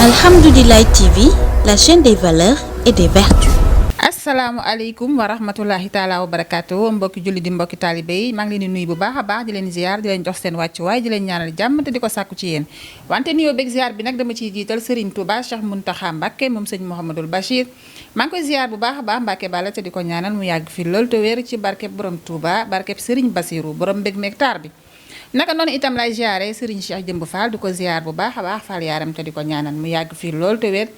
Alhamdoulilah TV, la chaîne des valeurs et des vertus. asalaamaaleykum wa rahmatullahi taala wa barakaatu mbokki julli di mbokki taalibe yi maa ngi leen di nuyu bu baax a baax di leen ziar di leen jox seen wàccuwaay di leen ñaanal jàmm te di ko sàkku ci yéen wante nuyoo beeg ziar bi nag dama ciy jiital Serigne Touba Cheikh Mountakha Mbacké moom sëñ Mouhamadul Bachir maa ngi koy ziar bu baax a baax Mbacké Balla te di ko ñaanal mu yàgg fi lool te wéer ci barkeb borom Touba barkeb Serigne Bassirou borom mbég meeg taar bi naka noonu itam lay ziare Serigne Cheikh Jëmb Fall di ko ziar bu baax a baax Fall yaaram te di ko ñaanal mu yàgg fi lool te wéer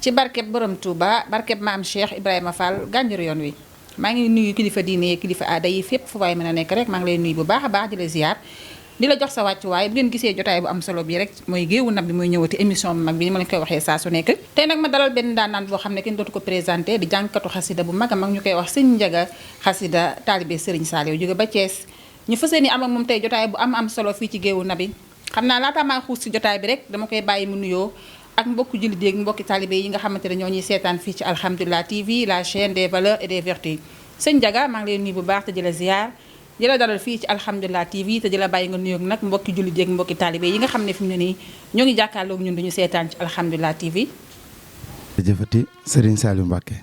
ci barkeb borom Touba barkeb maam Cheikh Ibrahima Fall gànjur yoon wi maa ngi nuyu kilifa diine kilifa aada yi fépp fu waay mën a nekk rek maa ngi lay nuyu bu baax a baax di la ziar di la jox sa wàccuwaay bu ngeen gisee jotaay bu am solo bi rek mooy géewu nab bi mooy ñëwati émission bi mag bi ni ma leen koy waxee saa su nekk tey nag ma dalal benn daanaan boo xam ne kenn dootu ko présenté di jàngkatu xasida bu mag a mag ñu koy wax sëñ Njaga xasida taalibe Serigne Saliou jóge ba Thiès ñu fas yéene am ak moom tey jotaay bu am solo fii ci géewu nab bi xam naa laataa maa xuus si jotaay bi rek dama koy bàyyi mu nuyoo ak mbokku jullit yeeg mbokki talibé yi nga xamante ne ñoo ñuy seetaan fii ci Alhamdoulilah TV la chaîne des valeurs et des vertus sëñ Njaga maa ngi leen nuyu bu baax te di la ziar di la dalal fii ci Alhamdoulilah TV te di la bàyyi nga nuyoog nag mbokki jullit yeeg mbokki talibé yi nga xam ne fi mu ne nii ñoo ngi jàkkaarloog ñun duñu seetaan ci Alhamdoulilah TV. jërëjëfati Serigne Saliou Mbacké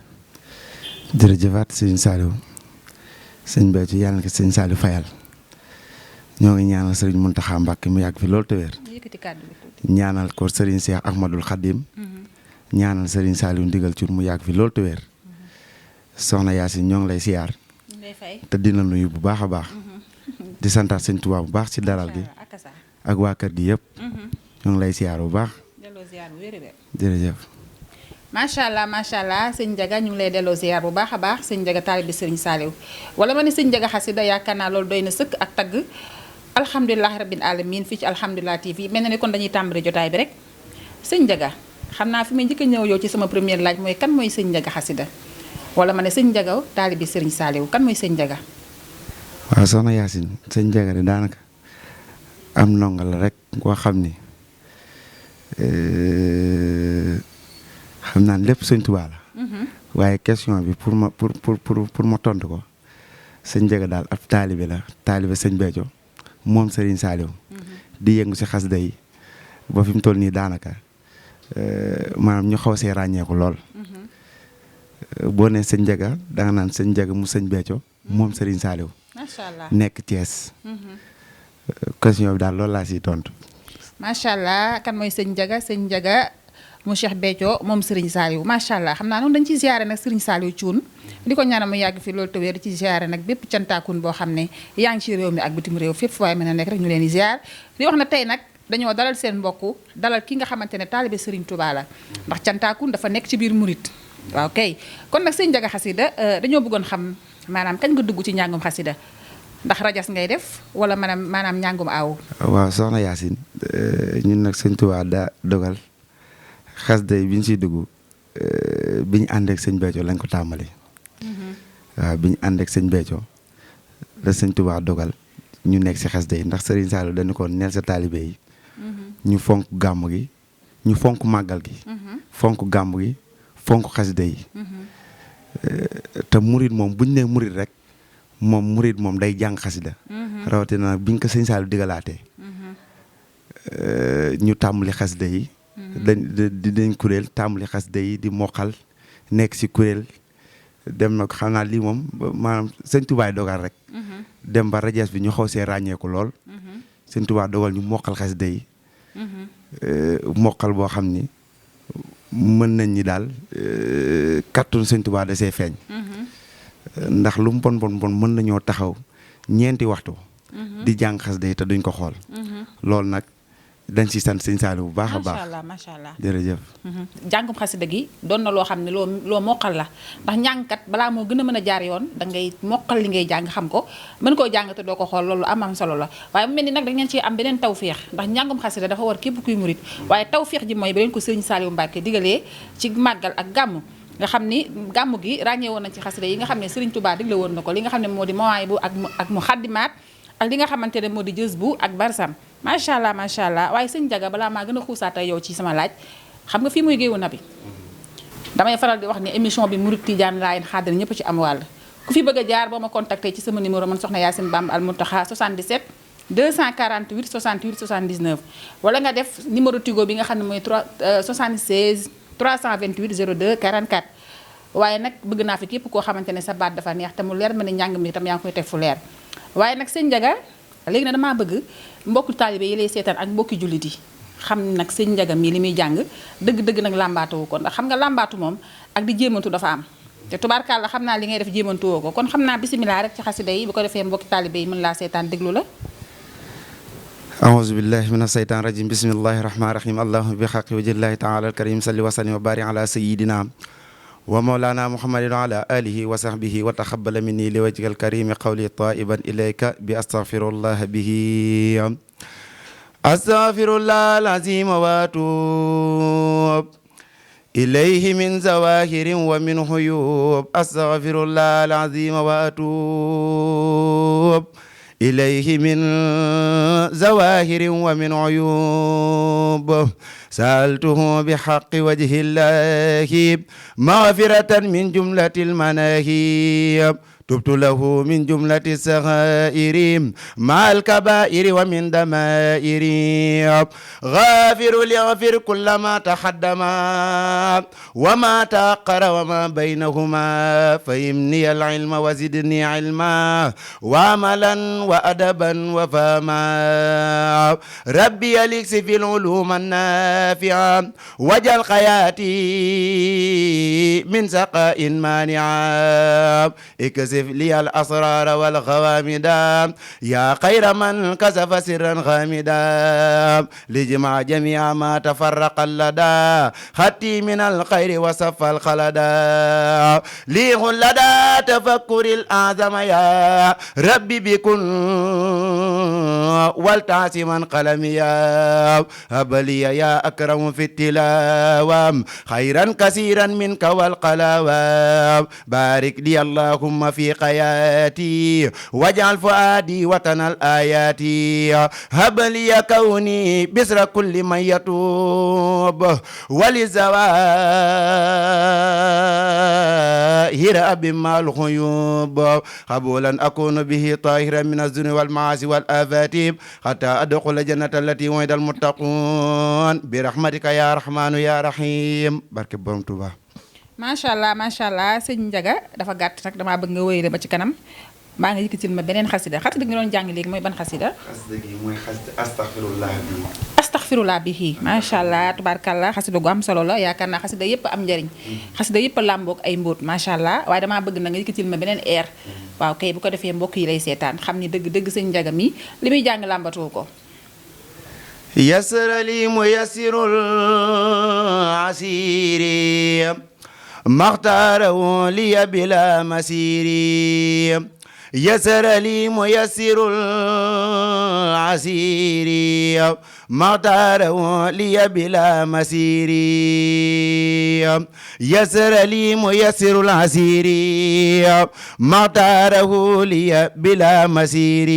jërëjëfaat Serigne Saliou sëñ Béthio yàlla na ko sëñ Saliou fayal ñoo ngi ñaanal Serigne Mountakha Mbacké mu yàgg fi loolu te wér ñaanal ko Serigne Cheikh Ahmadul Khadim ñaanal Serigne Saliou ndigal ci mu yàgg fi loolu te wér soxna Yacine ñoo ngi lay siyaar te dina nuyu bu baax a baax di santaat sëñ Tuubaa bu baax ci daral gi ak waa kër gi yëpp ñoo ngi lay siyaar bu baax jërëjëf macha allah sëñ Njaga ñu ngi lay delloo ziar bu baax a baax sëñ Njaga taalibe Serigne Saliou wala ma ne sëñ Njaga xasida yaakaar naa loolu doy na sëkk ak tagg alhamdulilah rabbil alamin fii ci Alhamdoulilah TV mel na ni kon dañuy tàmbali jotaay bi rek sëñ Njaga xam naa fi may njëkk a ñëw yow ci sama première laaj mooy kan mooy sëñ Njaga xasida wala ma ne sëñ Njaga taalibe Serigne Saliou kan mooy sëñ Njaga. waaw soxna Yacine sëñ Njaga de daanaka am ndongo la rek koo xam ni xam naa lépp sëñ Tuubaa la waaye question bi pour ma tontu ko sëñ Njaga daal ab taalibe la taalibe sëñ Béthio moom Serigne Saliou di yëngu si xasida yi ba fi mu toll nii daanaka maanaam ñu xaw see ràññeeku lool boo nee sëñ Njaga danga naan sëñ Njaga mu sëñ Béthio moom Serigne Saliou macha allah nekk Thiès question bi daal loolu laa siy tontu. macha allah kan mooy sëñ Njaga mu Cheikh Béthio moom Serigne Saliou macha allah xam naa noonu dañ ci ziare nag Serigne Saliou Thioune di ko ñaanal mu yàgg fi loolu te wér di ci ziare nag bépp cantaakun boo xam ne yaa ngi ci réew mi ak bitim réew fépp fu waay mën a nekk rek ñu leen di ziar di wax na tey nag dañoo dalal seen mbokk dalal ki nga xamante ne taalibe Serigne Touba la ndax cantaakun dafa nekk ci biir murit waaw kay kon nag sëñ Njaga xasida dañoo bëggoon xam maanaam kañ nga dugg ci njàngum xasida ndax rajas ngay def wala maanaam njàngum aaw. waaw soxna Yacine ñun nag sëñ Touba daa dogal xasida yi bi ñu siy dugg bi ñu ànd ak sëñ Béthio lañ ko tàmbali. waaw bi ñu ànd ak sëñ Béthio la sëñ Touba dogal ñu nekk si xasida yi ndax Serigne Saliou dañu ko neel sa taalibe yi ñu fonk gàmm gi ñu fonk màggal gi fonk gàmm gi fonk xasida yi te murit moom buñ nee murit rek murit moom day jàng xasida rawatina nag biñ ko sëñ Saliou digalaatee ñu tàmbali xasida yi dañ kuréel tàmbali xasida yi di mokkal nekk si kuréel dem nag xam naa lii moom maanaam sëñ Tuubaa dogal rek dem ba rajees bi ñu xaw see ràññeeku lool sëñ Tuubaa dogal ñu mokkal xasida yi mokkal boo xam ni mën nañ ñi daal kàttanu sëñ Tuubaa da see feeñ ndax lu mu bon mën nañoo taxaw ñeenti waxtu di jàng xasida yi te duñ ko xool loolu nag dañ si sant sëñ Saliou bu baax a baax macha allah jërëjëf jàngum xasida gi doon na loo xam ne loo mokkal la ndax njàngkat balaa moo gën a mën a jaar yoon da ngay mokkal li ngay jàng xam ko mën koo jàng te doo ko xool loolu am solo la waaye mu mel ni nag da ngeen ci am beneen tawféex ndax njàngum xasida dafa war képp kuy murit waaye tawféex ji mooy ba leen ko sëriñ Saliou Mbacké digalee ci màggal ak gàmmu nga xam ni gàmmu gi ràññee woon na ci xasida yi nga xam ne Serigne Touba digle woon na ko li nga xam ne moo di mawaay bu ak mu xaddimaat ak li nga xamante ne moo di jës bu ak barsam macha allah waaye sëñ Njaga balaa maa gën a xuusaata yow ci sama laaj xam nga fii muy géewu na bi damay faral di wax ni émission bi Murid Tidiane Laayeen Xaadir ñëpp ci am wàll ku fi bëgg a jaar boo ma contacté ci sama numéro man soxna Yacine Bamba Al Mountakha 77 248 68 79 wala nga def numéro Tigo bi nga xam ne mooy 76 328 02 44 waaye nag bëgg naa fi képp koo xamante ne sa baat dafa neex te mu leer ma ne njàng mi itam yaa ngi koy teg fu leer waaye nag sëñ Ndiaga léegi nag damaa bëgg mbokku taalibe yi lay seetaan ak mbokki jullit yi xam nag sëñ Ndiaga mii li muy jàng dëgg-dëgg nag làmbaatuwu ko ndax xam nga làmbaatu moom ak di jéemantu dafa am te tubaarkàlla xam naa li ngay def jéemantuwoo ko kon xam naa bisimilah rek ci xasida yi bu ko defee mbokki taalibe yi mën laa seetaan déglu la أعوذ بالله من الشيطان الرجيم بسم الله الرحمن الرحيم اللهم بحق وجه الله تعالى الكريم صل وسلم وبارك على سيدنا ومولانا محمد وعلى آله وصحبه وتقبل مني لوجهك الكريم قولي طائبا إليك بأستغفر الله به أستغفر الله العظيم وأتوب إليه من زواهر ومن عيوب أستغفر الله العظيم وأتوب إليه من زواهر ومن عيوب سألته بحق وجه الله مغفرة من جملة المناهي تبت له من جملة السغائر مع الكبائر ومن دمائر غافر ليغفر كل ما تقدم وما تأخر وما بينهما فهمني العلم وزدني علما وعملا وأدبا وفهما ربي يليكس في العلوم النافعة وجل حياتي من سقاء مانعا اكسف لي الأسرار والغوامد يا خير من كسف سرا غامدا لجمع جميع ما تفرق اللدى خطي من الخير وصف الخلدا لي لدى تفكر الأعظم يا ربي بكن والتعصما قلمي يا هبلي يا أكرم في التلاوة خيرا كثيرا منك والقلاوة بارك لي اللهم في حياتي واجعل فؤادي وطن الآيات هب لي كوني بسر كل من يتوب ولزواهر أبي ما الخيوب قبولا أكون به طاهرا من الذنوب والمعاصي والآفات حتى أدخل الجنة التي وعد المتقون برحمتك يا رحمن يا رحيم barke Borom Tuuba macha allah sëñ Ndiaga dafa gàtt nag damaa bëgg nga wéyale ba ci kanam maa nga yëkkatil ma beneen xasida nga doon jàng léegi mooy ban xasida gi mooy xasida astaghfirullah bi astaghfirullah bihi macha allah tubaarkàlla xasida gu am solo la yaakaar naa xasida yëpp am njariñ xasida yëpp làmboog ay mbóot macha allah waaye damaa bëgg na nga yëkkatil ma beneen air waaw kay bu ko defee mbokk yi lay seetaan xam ni dëgg sëñ Ndiaga mi li muy jàng làmbatoo ko يسر لي ميسر العسير ما اختاره لي بلا مسير يسر لي ميسر العسير ما اختاره لي بلا مسير يسر لي ميسر العسير ما اختاره لي بلا مسير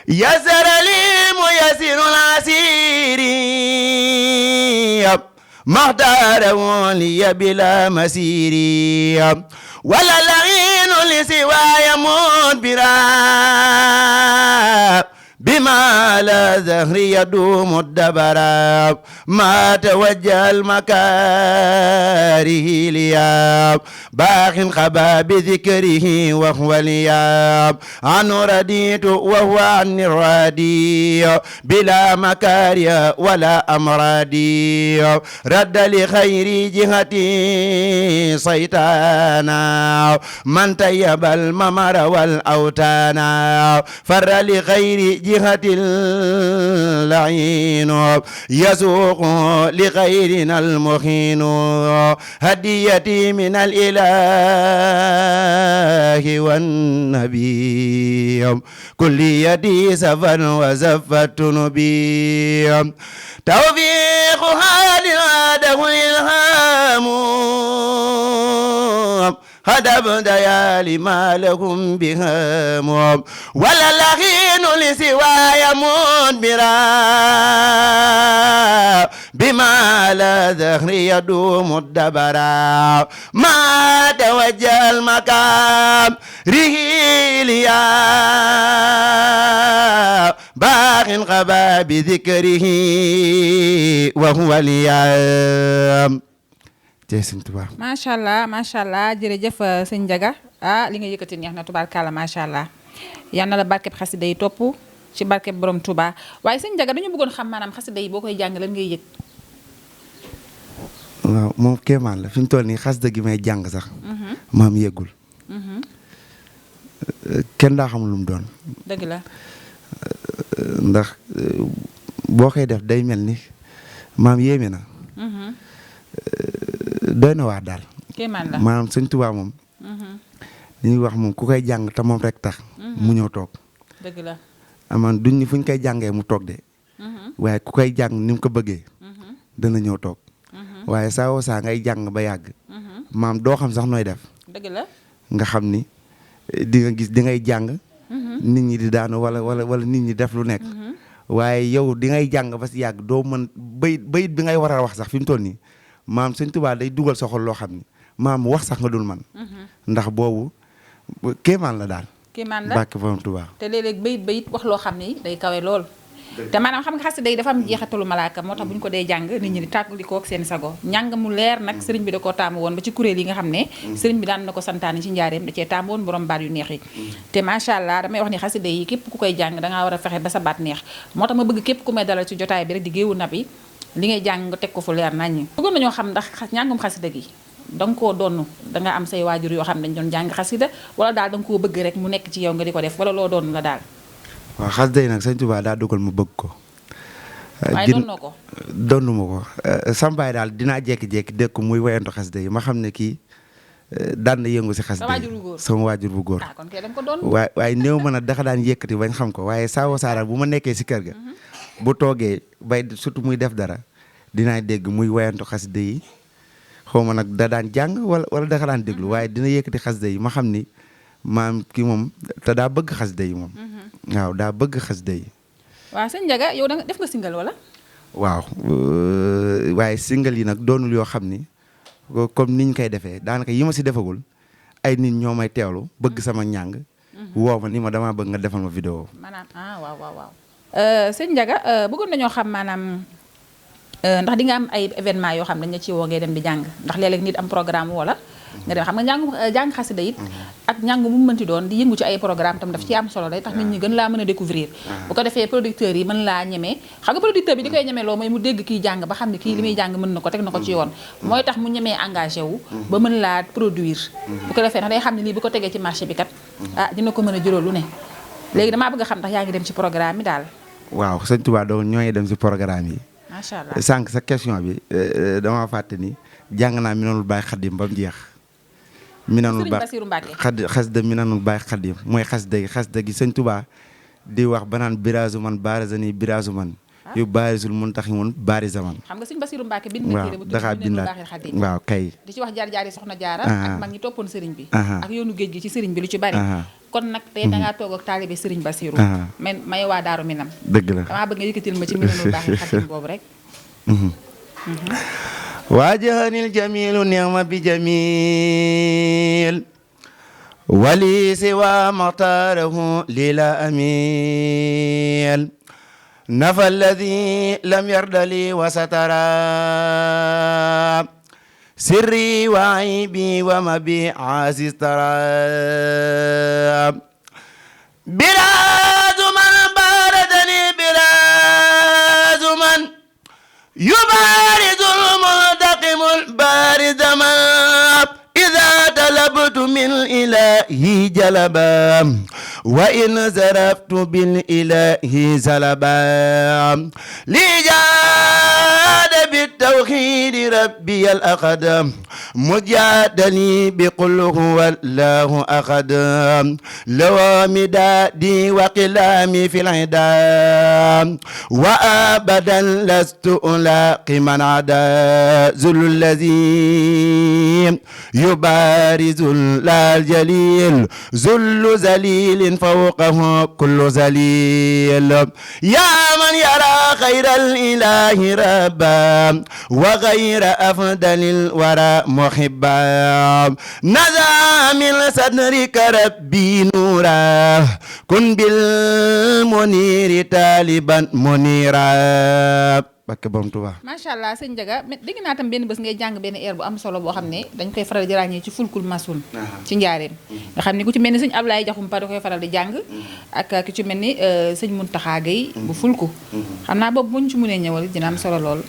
يسر لي ميسر العسير مختاره لي بلا مسير ولا لعين لسواي مدبرا بما لا زهر يدوم الدبرا ما توجه المكاره لياب باخ خبا بذكره وهو لياب عنه رديت وهو عني الرادي بلا مكاري ولا أمرادي رد لخير جهتي صيتانا من طيب الممر والأوتانا فر لخير جهة اللعين يسوق لغيرنا المخين هديتي من الإله والنبي كل يدي سفر وزفت نبي توفيق حال عاده الهام هدب ديال ما لهم بهام ولا لغين لسواي مدبرا بما على ظهر يدوم الدبرا ما توجه المكان رهيليا باق قبا بذكره وهو اليوم jey sëñ Tuubaa macha allah jërëjëf sëñ Ndiaga li nga yëkkati neex na tubaarkàlla macha allah yal na la barkeb xasida yi topp ci barkeb borom Touba waaye sëñ Ndiaga dañu bëggoon xam maanaam xasida yi boo koy jàng lan ngay yëg. waaw moom kéemaan la fi mu toll nii xasida gi may jàng sax. maam yeggul. kenn daa xamul lu mu doon. dëgg la. ndax boo koy def day mel ni maam yéeme na. doy na waar daal. kéemaan la maanaam sëñ Tuubaa moom. li ñuy wax moom ku koy jàng te moom rek tax. mu ñëw toog. dëgg la. amaan duñ ni fu ñu koy jàngee mu toog de. waaye ku koy jàng ni mu ko bëggee. dana ñëw toog. waaye saa woo saa ngay jàng ba yàgg. maam doo xam sax nooy def. dëgg la. nga xam ni di nga gis di ngay jàng. nit ñi di daanu wala nit ñi def lu nekk. waaye yow di ngay jàng ba si yàgg doo mën bayit bi ngay war a wax sax fi mu toll nii maam sëñ Tuubaa day dugal sa xol loo xam ni maam wax sax nga dul man ndax boobu kéemaan la daal. kéemaan la bàkk borom Tuubaa. te léeg-léeg bayit wax loo xam ni day kawe lool. te maanaam xam nga xasida yi dafa am jeexatalu malaaka moo tax bu ñu ko dee jàng nit ñi di tàggalikoo ak seen sago njàng mu leer nag sëriñ bi da koo taamu woon ba ci kuréel yi nga xam ne sëriñ bi daan na ko santaani ci njaareem da cee taamu woon borom baat yu neex yi te macha allah damay wax ni xasida yi képp ku koy jàng dangaa war a fexe ba sa baat neex moo tax ma bëgg képp ku may dalal ci jotaay bi rek di géewu nab yi li ngay jàng nga teg ko fu leer naññi bëggoon nañoo xam ndax njàngum xasida gi da nga koo donn danga am say waajur yoo xam ne dañ doon jàng xasida wala daal da nga koo bëgg rek mu nekk ci yow nga di ko def wala loo doon la daal. waaw xasida yi nag sëñ Tuubaa daa dugal mu bëgg ko. waaye doonoo ko. donnu ma ko sambaay daal dinaa jékki-jékki dégg ko muy wayantu xasida yi ma xam ne kii daan na yëngu si xasida yi sama waajur bu góor. kon kay da nga ko doon. waaye néew ma nag dafa daan yëkkati bañ xam ko waaye saawo saara bu ma nekkee si kër ga. bu toogee bay surtout muy def dara dinaa dégg muy wayantu xasida yi xaw ma nag da daan jàng wala dafa daan déglu waaye dina yëkkati xasida yi ma xam ni maam kii moom te daa bëgg xasida yi moom. waaw daa bëgg xasida yi. waaw sëñ Ndiaga yow da nga def nga single wala. waaw waaye single yi nag doonul yoo xam ni comme niñ koy defee daanaka yi ma si defagul ay nit ñoo may teewlu bëgg sama ñàng. woo ma ni ma damaa bëgg nga defal ma vidéo. maanaam waaw. sëñ Ndiaga bëggoon nañoo xam maanaam ndax di nga am ay événement yoo xam ne dañ la ci woo ngay dem di jàng ndax léeg-léeg nit am programme wala. nga dem xam nga jàng xasida it ak njàng mu mënti doon di yëngu ci ay programme tam daf ci am solo day tax nit ñi gën laa mën a découvrir bu ko defee producteurs yi mën laa ñemee xam nga producteur bi di koy ñemee loo mooy mu dégg kii jàng ba xam ne kii li muy jàng mën na ko teg na ko ci yoon mooy tax mu ñemee engagé wu ba mën laa produire bu ko defee ndax day xam ne lii bu ko tegee ci marché bi kat dina ko mën a juróol lu ne léegi damaa bëgg a xam ndax yaa ngi dem ci programme yi daal. waaw sëñ Tuubaa doon ñooy dem si programme yi. macha allah sànq sa question bi dama fàtte ni jàng naa Minanul Baay Xadim ba mu jeex. Minanul Baay xasida Minanul Baay Xadim mooy xasida gi sëñ Tuubaa di wax banaan biraasu man baarizani biraasu man yu baarisul muntaximun baarisa man. xam nga sëñ Basiru Mbàkke bind na téere bu tudd Minanul Baay Xadim waaw kay. di ci wax jaar-jaari soxna Jaara ak mag ñi toppoon sëriñ bi. ak yoonu géej gi ci sëriñ bi lu ci bari. kon nag tey dangaa toog ak taalibe sëriñ Basiru may waa Daaru Minam. dëgg la damaa bëgg nga yëkkatil ma ci Minanul Baay Xadim boobu rek. واجهني الجميل نعم بجميل ولي سوى مختاره للا أميل نفى الذي لم يرد لي وسترى سري وعيبي ومبي عزيز ترى بلاد من باردني بلاد من يبارز المنتقم البارد ما إذا طلبت من إلهي جلبا وإن زرفت بالإله زلبا لجاد بالتوحيد ربي الأقدم مجادني بقل هو الله أحد لو مدادي وقلامي في العدام وأبدا لست ألاقي من عدا ذل الذي يبارز لا الجليل ذل ذليل فوقه كل ذليل يا من يرى خير الإله ربا وغير أفضل الورى محبا نظام صدرك ربي نورا كن بالمنير طالبا منيرا Bakke Borom Tuubaa. macha allah sëñ Ndiaga dégg naa tam benn bés ngay jàng benn air bu am solo boo xam ne dañ koy faral di ràññee ci fulkul masul ci njaareem nga xam ne ku ci mel ni sëñ Ablaye Jaxumpa da koy faral di jàng ak ku ci mel ni sëñ Muntaxa Gay bu fulku xam naa boobu buñ ci mënee ñëwal dina am solo lool.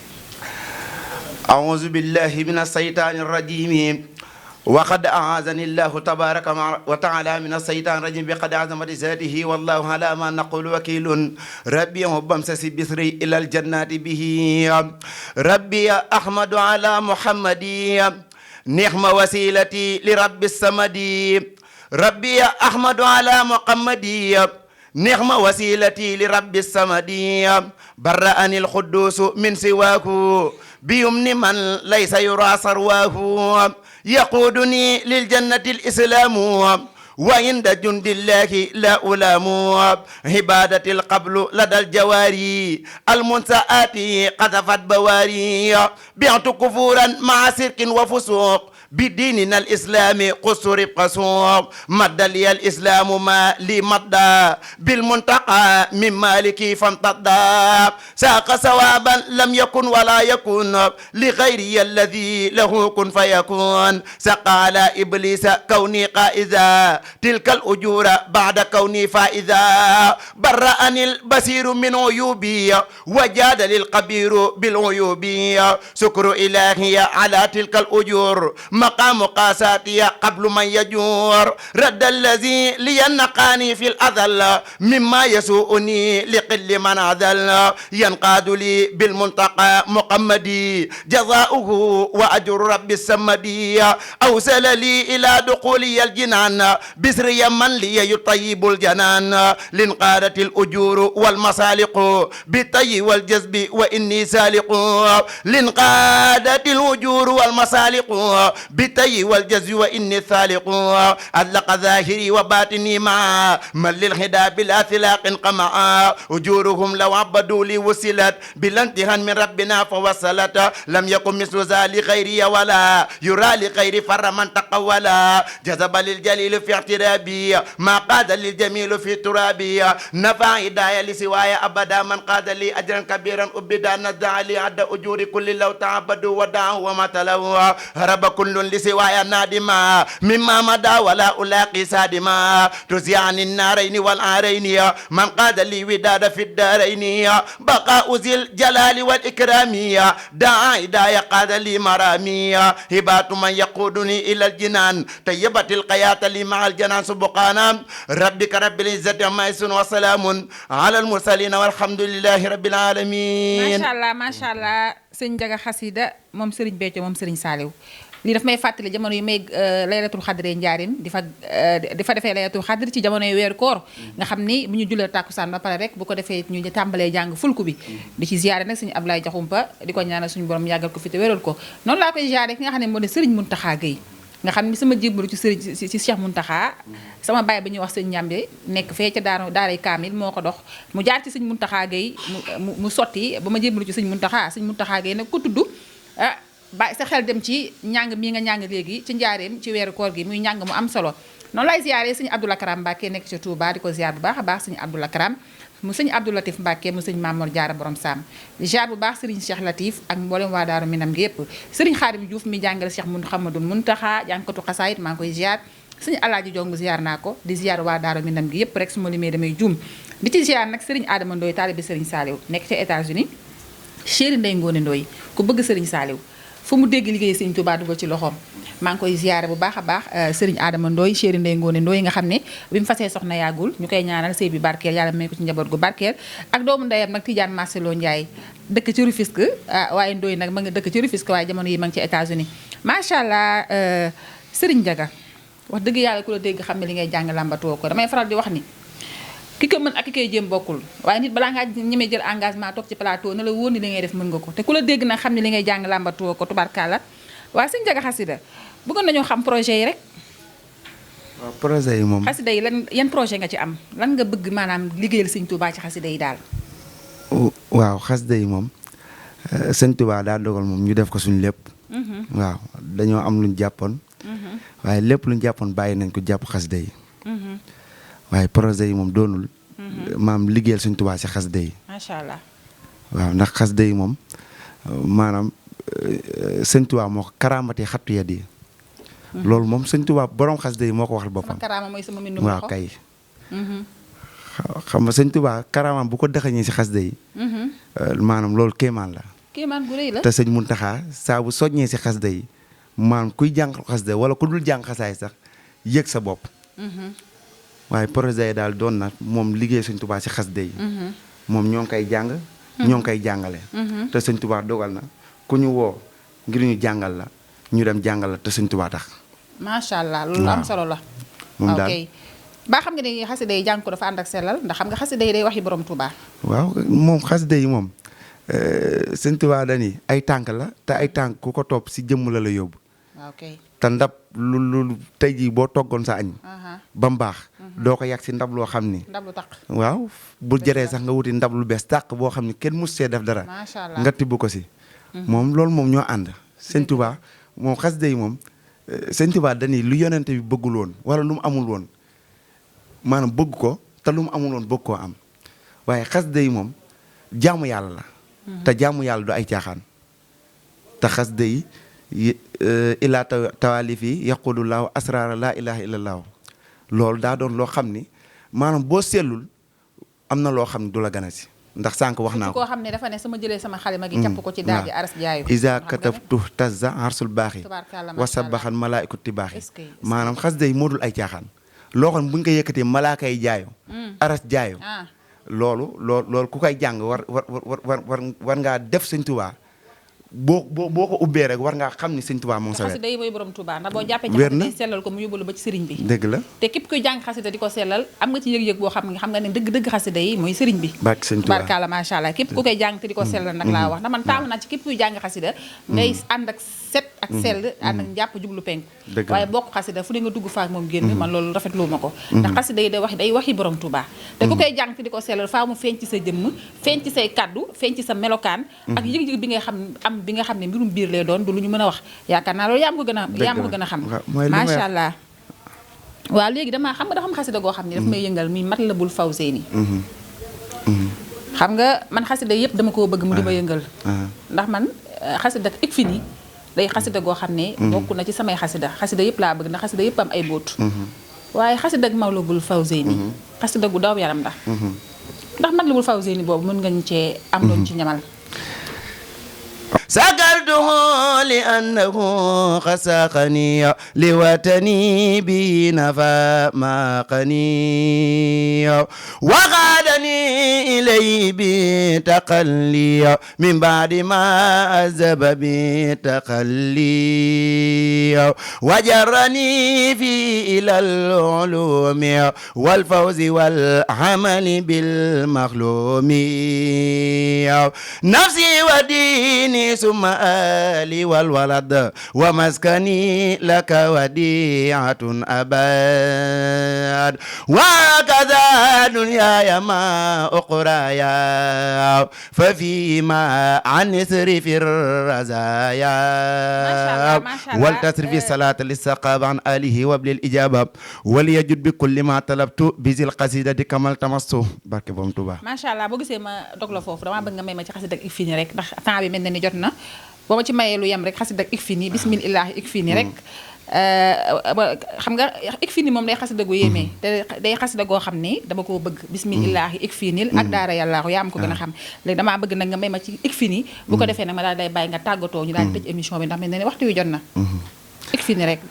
أعوذ بالله من الشيطان الرجيم وقد أعاذني الله تبارك وتعالى من الشيطان الرجيم بقد عظمت ذاته والله على ما نقول وكيل ربي وبمسس بسري إلى الجنات به ربي أحمد على محمد نعم وسيلتي لرب السمد ربي أحمد على محمد نعم وسيلتي لرب السمد برأني القدوس من سواك بيمن من ليس يرى ثرواه يقودني للجنة الإسلام وعند جند الله لا ألام عبادة القبل لدى الجواري المنسآت قذفت بواري بعت كفورا مع سرك وفسوق بديننا الإسلام قصر قصور مد لي الإسلام ما لي مدى بالمنتقى من مالكي فامتدى ساق ثوابا لم يكن ولا يكون لغيري الذي له كن فيكون سقى على إبليس كوني قائزا تلك الأجور بعد كوني فائزا برأني البصير من عيوبي وجاد للقبير بالعيوب شكر إلهي على تلك الأجور مقام قاساتي قبل من يجور رد الذي لينقاني في الأذل مما يسوءني لقل من عذل ينقاد لي بالمنتقى مقمدي جزاؤه وأجر رب السمدي أوصل لي إلى دخولي الجنان بسري من لي يطيب الجنان لانقادت الأجور والمصالق بالطي والجذب وإني سالق لانقادت الأجور والمصالق بالطي والجذب وإني ثالق أطلق ظاهري وباطني معا من للهدى بلا ثلاق قمعا أجورهم لو عبدوا لي وصلت بلا انتهان من ربنا فوصلت لم يكن مثل ذلك غيري ولا يرى لغيري فر من تقولا جذب للجليل في اعترابي ما قاد للجميل في ترابي نفع هدايا لسواي أبدا من قاد لي أجرا كبيرا أبدا نزع لي عد أجور كل لو تعبدوا ودعوا وما تلوا هرب كل لسواي نادما مما مدى ولا ألاقي سادما تزيعني النارين والعارين من قاد لي وداد في الدارين بقاء ذي الجلال والإكرام دعا هدايا قاد لي مرامي هبات من يقودني إلى الجنان طيبت القيات لي مع الجنان سبقانا ربك رب العزة عما يصفون وسلام على المرسلين والحمد لله رب العالمين. ما شاء الله sëñ Ndiaga xasida moom Serigne Béthio moom Serigne Saliou lii daf may fàttali jamono yi may laylatul xadre njaarim di fa defee laylatul xadre ci jamono yi weeru koor nga xam ni bu ñu jullee tàkkusaan ba pare rek bu ko defee ñu tàmbalee jàng fulku bi di ci ziyaare nag sëñ Ablaye Jaxumpa di ko ñaanal suñu borom yàggal ko fi te wéral ko noonu laa koy ziyaare ki nga xam ne moo di Serigne Muntaxa Gay nga xam ni sama jébbalu ci Serigne ci Cheikh Muntaxa sama baay ba ñuy wax sëñ Ñambe nekk fee ca daaray Kaamil moo ko dox mu jaar ci sëñ Muntaxa Gay mu sotti ba ma jébbalu ci sëñ Muntaxa Gay nag ko tudd ba sa xel dem ci njàng mii nga njàng léegi ci njaareem ci weeru koor gi muy njàng mu am solo noonu lay ziyaare sëñ Abdou Lakram Mbàkke nekk ci Touba di ko ziyaar bu baax a baax sëñ Abdou Lakram mu sëñ Abdou Latif Mbàkke mu sëñ Mamour Diarra borom Sam di ziyaar bu baax sëriñ Cheikh Latif ak mboolem waa Daaru Minam gi yëpp sëriñ Xaadim Diouf mi jàngale Cheikh Mouhamadou Muntaxa jàngkatu xasaayit maa ngi koy ziyaar sëñ Alaaji Jong ziyaar naa ko di ziyaar waa Daaru Minam gi yëpp rek su ma limee damay juum di ci ziyaar nag sëriñ Adama Ndoy taalibe sëriñ Saliou nekk ca États-Unis chéri Ndey Ngoone Ndoy ku bëgg sëriñ Saliou fu mu dégg liggéey sëriñ Tuubaa dugal ci loxoom maa ngi koy ziyaare bu baax a baax sëriñ Adama Ndoy chéri Ndey Ngoone Ndoy nga xam ne bi mu fasee soxna yàggul ñu koy ñaanal sëy bi barkeel yàlla may ko ci njaboot gu barkeel ak doomu ndeyam nag Tidiane Marcelo Ndiaye dëkk ci Rufisque waaye Ndoy nag ma nga dëkk ci Rufisque waaye jamono yi ma ngi ci États-Unis macha allah sëriñ Ndiaga wax dëgg yàlla ku la dégg xam ne li ngay jàng làmbatoo ko damay faral di wax ni ki ko mën ak ki koy jéem bokkul waaye nit balaa ngaa ñemee jël engagement toog ci plateau na la wóor ni li ngay def mën nga ko te ku la dégg nag xam ne li ngay jàng làmbatoo ko tubarkalla waaye sëñ Ndiaga xasida bëggoon nañoo xam projet yi rek. waaw projet yi moom. xasida yi lan yan projet nga ci am lan nga bëgg maanaam liggéeyal sëñ Tuubaa ci xasida yi daal. waaw xasida yi moom sëñ Tuubaa daa dogal moom ñu def ko suñu lépp. waaw dañoo am luñ jàppoon. waaye lépp luñ jàppoon bàyyi nañ ko jàpp xasida yi. waaye projet yi moom doonul. maam liggéeyal sëñ Tuubaa si xasida yi. macha allah. waaw ndax xasida yi moom maanaam sëñ Tuubaa moo ko karaamati xattu yat yi. loolu moom sëñ Tuubaa borom xasida yi moo ko waxal boppam. sama karaama mooy sama mbindum waaw kay. xam nga sëñ Tuubaa karaamaam bu ko dëxañee si xasida yi. maanaam loolu kéemaan la. kéemaan gu rëy la. te sëñ Muntaxa saa bu soññee si xasida yi maanaam kuy jàng xasida wala ku dul jàng xasaay sax yëg sa bopp. waaye projet yi daal doon na moom liggéey sëñ Tuubaa si xasida yi. moom ñoo ngi koy jàng. ñoo ngi koy jàngale. te sëñ Tuubaa dogal na ku ñu woo ngir ñu jàngal la ñu dem jàngal la te sëñ Tuubaa tax. macha allah loolu am solo la. moom daal ba xam nga ne xasida yi jàng ko dafa ànd ak sellal ndax xam nga xasida yi day waxi borom Tuubaa. waaw moom xasida yi moom sëñ Tuubaa dani ay tànk la te ay tànk ku ko topp si jëmm la yóbbu. waaw kay. te ndab lu tey jii boo toggoon sa añ. ba mu baax. doo ko yàgg si ndab loo xam ni. ndab lu taq. waaw bu jëree sax nga wuti ndab lu bees tàq boo xam ni kenn mus see def dara. macha allah nga tibb ko si. moom loolu moom ñoo ànd. sëñ Tuubaa moom xasida yi moom sëñ Tuubaa dani lu yonente bi bëggul woon wala lu mu amul woon maanaam bëgg ko te lu mu amul woon bëgg koo am waaye xasida yi moom jaamu yàlla la. te jaamu yàlla du ay caaxaan. te xasida yi ilaa tawaalif yi yaqulullahu asraara laa ilaha illallah loolu daa doon loo xam ni maanaam boo sellul am na loo xam ne du la gana si ndax sànq wax naa ko. koo xam ne dafa ne sama jëlee sama xalima gi capp ko ci daal di aras jaayu. isa katabtu tazza arsul baaxi wasabaxan malaayikut ti baaxi maanaam xasida yi moo dul ay caaxaan loo xam bu ñu ko yëkkatee malaaka yi jaayu aras jaayu loolu ku koy jàng war ngaa def sëñ Tuubaa boo ko ubbee rek war ngaa xam ni sëñ Tuubaa moom sa wet. xasida yi mooy borom Tuubaa ndax boo jàppee ci xasida yi sellal ko mu yóbbu la ba ci sëriñ bi. dëgg la te képp kuy jàng xasida di ko sellal am nga ci yëg-yëg boo xam nga ne dëgg xasida yi mooy sëriñ bi. barke sëñ Tuubaa barkaala macha allah képp ku koy jàng te di ko sellal nag laa wax ndax man taamu naa ci képp kuy jàng xasida ngay ànd ak set ak sell ànd ak njàpp jublu penku waaye bokk xasida fu ne nga dugg faak moom génn man loolu rafetlu ma ko ndax xasida yi day waxi borom Tuubaa te ku koy jàng te di ko sellal faa mu feeñ ci sa jëmm feeñ ci say kaddu feeñ ci sa melokaan ak yëg-yëg bi nga xam ne mbirum biir lay doon du lu ñu mën a wax yaakaar naa loolu yaa ma ko gën a xam macha allah. waaw léegi dafa xam xasida goo xam ne daf may yëngal muy Matlabul Fawzeyni xam nga man xasida yëpp dama koo bëgg mu di ma yëngal ndax man xasida ik fi nii day xasida goo xam ne bokk na ci samay xasida yëpp laa bëgg ndax xasida yëpp am ay bóot waaye xasida ak Matlabul Fawzeyni xasida gu daw yaram ndax Matlabul Fawzeyni boobu mën nga ñu cee am loolu ci ñamal. سكرته لأنه خسقني لوطني به نفى ما قني وغادني إليه بتقلي من بعد ما عذب بتقلي وجرني في إلى العلوم والفوز والعمل بالمخلوم نفسي وديني ثم آلي والولد ومسكني لك وديعة أباد وكذا دنياي ما أخرايا ففيما عن يسر في الرزايا ولتصرف الصلاة للسقاب عن آله وبل الإجابة وليجد بكل ما طلبت بذي القصيدة كمال تمسو barke Borom Tuubaa. macha allah boo gisee ma dog la foofu damaa bëgg nga may ma ci xasida ak Ikfini rek ndax temps bi mel na ni jot na boo ma ci mayee lu yem rek xasida ak Ikfini bismillah Ikfini rek xam nga Ikfini moom day xasida gu yéemee te day xasida goo xam ne dama koo bëgg bismillah Ikfinil ak daara yàllaahu yaa ma ko gën a xam léegi damaa bëgg nag nga may ma ci Ikfini bu ko defee nag ma daal day bàyyi nga tàggatoo ñu daal tëj émission bi ndax mel na ni waxtu wi jot na Ikfini rek.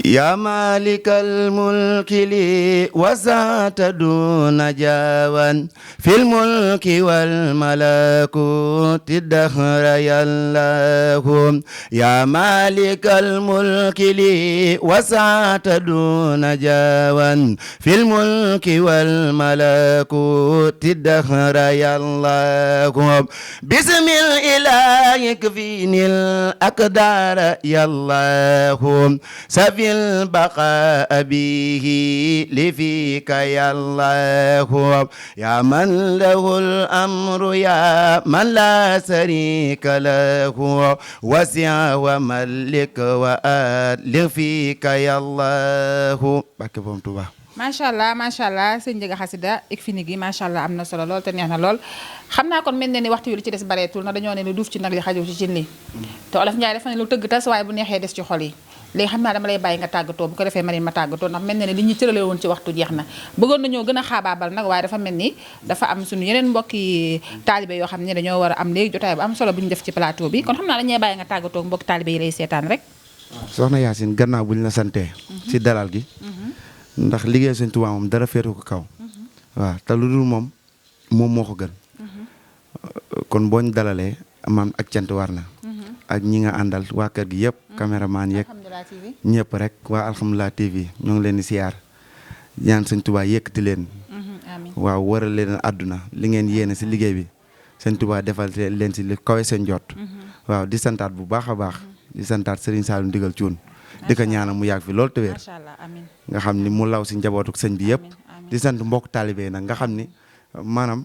يا مالك الملك لي وسعت دون جاوا في الملك والملكوت الدهر يا الله يا مالك الملك لي وسعت دون جاوا في الملك والملكوت الدهر يا الله بسم الإله يكفيني الأقدار يا الله وفي البقاء به لفيك يا الله يا من له الأمر يا من لا شريك له وسع وملك وأدل فيك يا الله barke Borom Tuuba. macha allah sëñ Ndiaga xasida ik fini gi macha allah am na solo lool te neex na lool xam naa kon mel ne ni waxtu wi lu ci des bareetul na dañoo ne lu duuf ci nag li xajul ci cin li te olof Njaay dafa ne lu tëgg tas waaye bu neexee des ci xol yi léegi xam naa dama lay bàyyi nga tàggatoo bu ko defee ma tàggatoo ndax mel ne ni li ñu cërale woon ci waxtu jeex na bëggoon nañoo gën a xaabaabal nag waaye dafa mel ni dafa am suñu yeneen mbokki taalibe yoo xam ne dañoo war a am léegi jotaay bu am solo bu ñu def ci plateau bi kon xam naa dañuy bàyyi nga tàggatoo mbokki taalibe yi lay seetaan rek. soxna Yacine gannaaw bu ñu la santee ci dalal gi ndax liggéey Sëñ Tuubaa moom dara féetu ko kaw waaw te lu dul moom moo ko gën kon boo ñu dalalee maam ak cant war na ak ñi nga àndal waa kër gi yëpp caméraman yeeg ñëpp rek waa Alhamdulilah TV ñoo ngi leen di siyaar ñaan Sëñ Tuubaa yëkkati leen waaw waral leen àdduna li ngeen yéene si liggéey bi Sëñ Tuubaa defal leen si li kawe seen jot waaw di santaat bu baax a baax di santaat Serigne Saliou Ndigal Thioune di ko ñaanal mu yàgg fi loolu te wér nga xam ni mu law si njabootuk sëñ bi yëpp di sant mbokk taalibe nag nga xam ni maanaam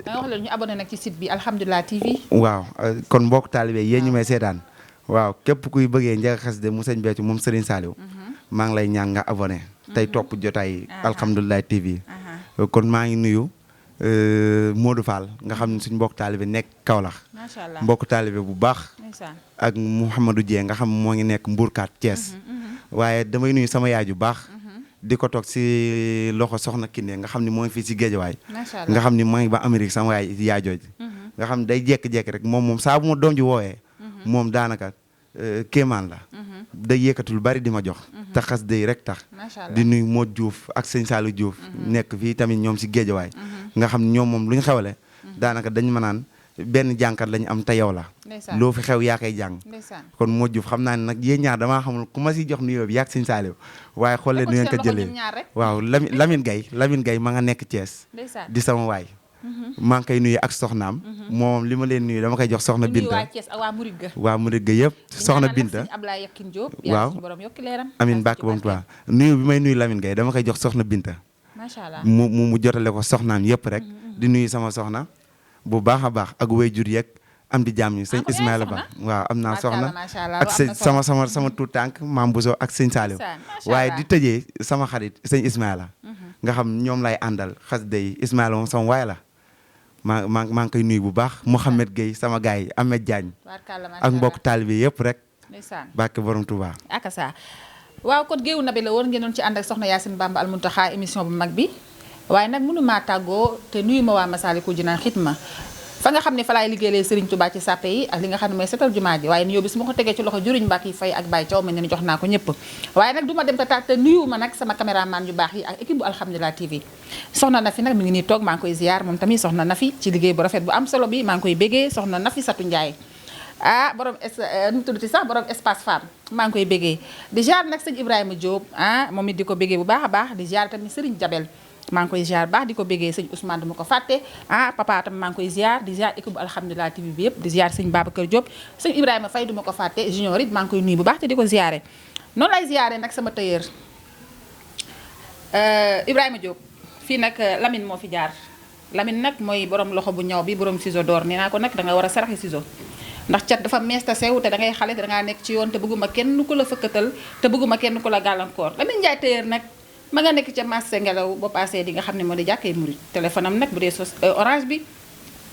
da nga wax leen ñu abonné nag ci site bi Alhamdulilah TV waaw kon mbokk taalibe yéen ñu may seetaan waaw képp kuy bëggee Ndiaga xasida mu sëñ Béthio moom Serigne Saliou maa ngi lay ñaan nga abonné tey topp jotaay Alhamdulilah TV kon maa ngi nuyu Modou Fall nga xam ne suñ mbokk taalibe nekk Kaolack mbokk taalibe bu baax ak Mouhamadou Dieng nga xam moo ngi nekk Mbourkat Thiès waaye damay nuyu sama yaay ju baax di ko toog si loxo soxna Kiné nga xam ne moo ngi fii si Géejawaay nga xam ne moo ngi ba Amérique sama yaay jooju nga xam ne day jekki-jekki rek moom saa bu ma doom ji woowee moom daanaka kéemaan la day yëkkati lu bari di ma jox te xas day rek tax di nuyu Modou Diouf ak sëñ Saliou Diouf nekk fii tamit ñoom si Géejawaay nga xam ne ñoom moom lu ñu xewale daanaka dañ ma naan benn jànkat lañu am te yow la loo fi xew yaa koy jàng kon Modou Diouf xam naa ne nag yéen ñaar damaa xamul ku ma si jox nuyoo bi yàgg sëñ Saliou waaye xool leen nu ngeen ko jëlee waaw Lamine Gaye ma nga nekk Thiès di sama waay maa ngi koy nuyu ak soxnaam moom li ma leen nuyu dama koy jox soxna Binta waa Murid ga yëpp soxna Binta waaw amin bàkk bam tuwaa nuyu bi may nuyu Lamine Gaye dama koy jox soxna Binta mu jotale ko soxnaam yëpp rek di nuyu sama soxna bu baax a baax ak waajur yeeg am di jàmm ñi sëñ Ismaïla Ba waaw am naa soxna ak sëñ sama tuut tànk maam Bousso ak sëñ Saliou waaye di tëjee sama xarit sëñ Ismaïla nga xam ñoom lay àndal xas day Ismaïla moom sama waay la maa ngi koy nuyu bu baax Mouhamed Gueye sama gars yi Ahmed Diagne ak mbokk taalibe yëpp rek barke Borom Touba akasa waaw kon géewu na bi la woon ngeen doon ci ànd ak soxna Yacine Bamba Al Mountakha émission bu mag bi waaye nag mënu maa tàggoo te nuyu ma waa Massalikul Jinaan xitma fa nga xam ne fa laay liggéeyee Serigne Touba ci sàppe yi ak li nga xam ne mooy setal jumaa ji waaye nuyoo bi su ma ko tegee ci loxo juriñ Mbàkke yi fay ak Baye Thiaw mel ne ni jox naa ko ñëpp waaye nag du ma dem te nuyu ma nag sama caméraman yu baax yi ak équipe bu Alhamdulilah TV soxna Nafi nag mi ngi nii toog maa ngi koy ziar moom tamit soxna Nafi ci liggéey bu rafet bu am solo bi maa ngi koy bégee soxna Nafi Satu Ndiaye borom nu tuddati sax borom espace femme maa ngi koy bégee di ziar nag sëñ Ibrahima Diop moom it di ko bégee bu baax a baax di ziar tamit Serigne Jabel maa ngi koy ziar baax di ko bégee sëñ Ousmane du ma ko fàtte papa tam maa ngi koy ziar di ziar équipe bu Alhamdulilah TV bi yëpp di ziar sëñ Babacar Diop sëñ Ibrahima Faye du ma ko fàtte junior it maa ngi koy nuyu bu baax te di ko ziare noonu lay ziare nag sama tailleur Ibrahima Diop fii nag Lamine moo fi jaar Lamine nag mooy borom loxo bu ñaw bi borom ciseau d'or nee naa ko nag da nga war a saraxi ciseau ndax cat dafa mees te sew te da ngay xale te da ngaa nekk ci yoon te bëgguma kenn ku la fëkkatal te bëgguma kenn ku la gàllankoor Lamine Ndiaye tailleur nag ma nga nekk ca marché ngelaw boo passé di nga xam ne moo di jàkkee murit téléphone am nag bu dee orange bi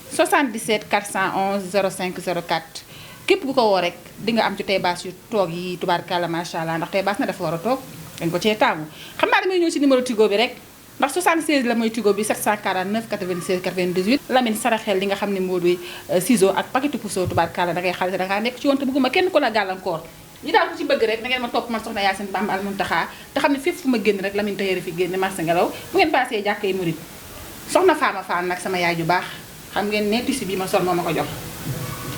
77 411 05 04 képp ku ko woo rek di nga am ci tey baas yu toog yi tubaarkàlla macha allah ndax tey baas na dafa war a toog dañ ko cee taamu xam naa damay ñëw ci numéro Tigo bi rek ndax 76 la mooy Tigo bi 749 96 98 Lamine saraxel li nga xam ne moo di ciseau ak paquetu puso tubaarkàlla da ngay xale te da ngaa nekk ci yoon te bëgguma kenn ku la gàllankoor ñi daal ko ci bëgg rek da ngeen ma topp man soxna Yacine Bamba Al Mountakha te xam ne fépp fu ma génn rek Lamine tailleur fi génn marché ngelaw bu ngeen passé jàkkee murit soxna Fama Fall nag sama yaay ju baax xam ngeen ne tissu bi ma sol moo ma ko jox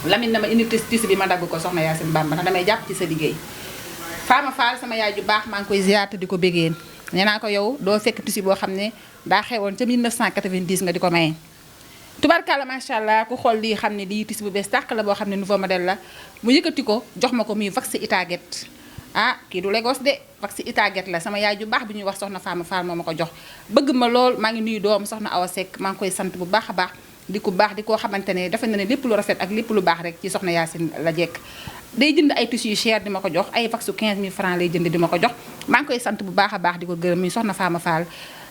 Lamine dama indi tissu bi ma dagg ko soxna Yacine Bamba ndax damay jàpp ci sa liggéey Fama Fall sama yaay ju baax maa ngi koy ziar te di ko bëggeen nee naa ko yow doo fekk tissu boo xam ne daa xewoon ca 1990 nga di ko maye tubarkalla macha allah ku xool lii xam ne lii tissu bu bees tàq la boo xam ne nouveau modèle la mu yëkkati ko jox ma ko muy vax itaget ah kii du Lagos de wax si Itaget la sama yaay ju baax bi ñuy wax soxna Fama Fall moo ma ko jox bëgg ma lool maa ngi nuyu doom soxna Awa Seck maa ngi koy sant bu baax a baax di ku baax di koo xamante ne dafa na ne lépp lu rafet ak lépp lu baax rek ci soxna Yacine la jekk day jënd ay tissus yu cher di ma ko jox ay vaxu 15000 francs lay jënd di ma ko jox maa ngi koy sant bu baax a baax di ko gërëm mi soxna Fama Fall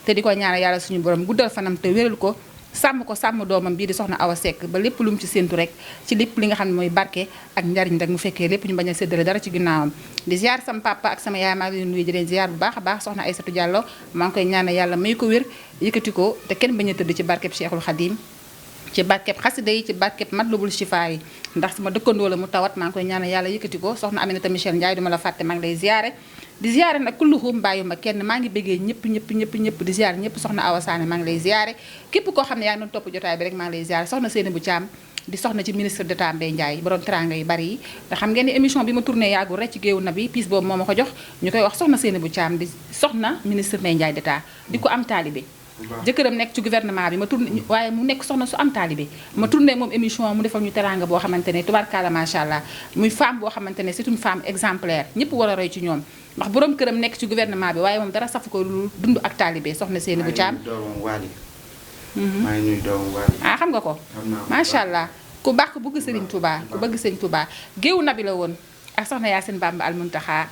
te di ko ñaanal yàlla suñu borom guddal fanam te wéral ko sàmm ko sàmm doomam bii di soxna Awa Seck ba lépp lu mu ci séntu rek ci lépp li nga xam ne mooy barke ak njariñ rek mu fekkee lépp ñu bañ a séddale dara ci ginnaawam di ziar sama papa ak sama yaay maa ngi leen nuyu di leen ziar bu baax a baax soxna Aïssatou Diallo maa ngi koy ñaanal yàlla may ko wér yëkkati ko te kenn bañ a tëdd ci barkeb Cheikhul Khadim ci barkeb xasida yi ci barkeb matlubul shifa yi ndax sama dëkkandoo la mu tawat maa ngi koy ñaanal yàlla yëkkati ko soxna Aminata Michel Ndiaye duma la fàtte maa ngi lay ziare di ziare nag kulluhum bàyyuma kenn maa ngi bëggee ñëpp di ziare ñëpp soxna Awa Sané maa ngi lay ziare képp koo xam ne yaa ngi doon topp jotaay bi rek maa ngi lay ziare soxna Seynabou Thiam di soxna ci ministre d'État Mbaye Ndiaye borom teranga yu bari yi te xam ngeen ni émission bi ma tourné yaagul rek ci géewu na bi piis boobu moo ma ko jox ñu koy wax soxna Seynabou Thiam di soxna ministre Mbaye Ndiaye d'État di ko am taalibe jëkkëram nekk ci gouvernement bi ma tourné waaye mu nekk soxna su am taalibe ma tourné moom émission mu defal ñu teranga boo xamante ne tubaarkalla macha allah muy femme boo xamante ne c'est une femme exemplaire ñëpp war a roy ci ñoom ndax borom këram nekk ci gouvernement bi waaye moom dara safu ko lu dund ak taalibe soxna Seynabou Thiam maa ngi nuyu doomu Waly. ah xam nga ko macha allah ku baax ku bëgg Serigne Touba ku bëgg Serigne Touba géewu nabi la woon ak soxna Yacine Bamba Al Muntaxa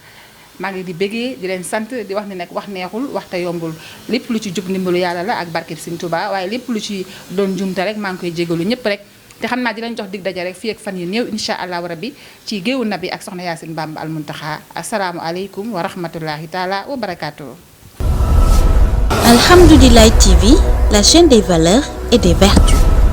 maa ngi di bëggee di leen sant di wax ne nag wax neexul wax te yombul lépp lu ci jub ndimbalu yàlla la ak barkeb Serigne Touba waaye lépp lu ci doon jumte rek maa ngi koy jégalu ñëpp rek te xam naa di leen jox dig daje rek fii ak fan yu néew incha allahu rabbi ci géewu nabi ak soxna Yacine Bamba Al Muntaxa asalaamualeykum wa rahmatullahi taala wa barakaatu. Alhamdoulilah TV, la chaîne des valeurs et des vertus.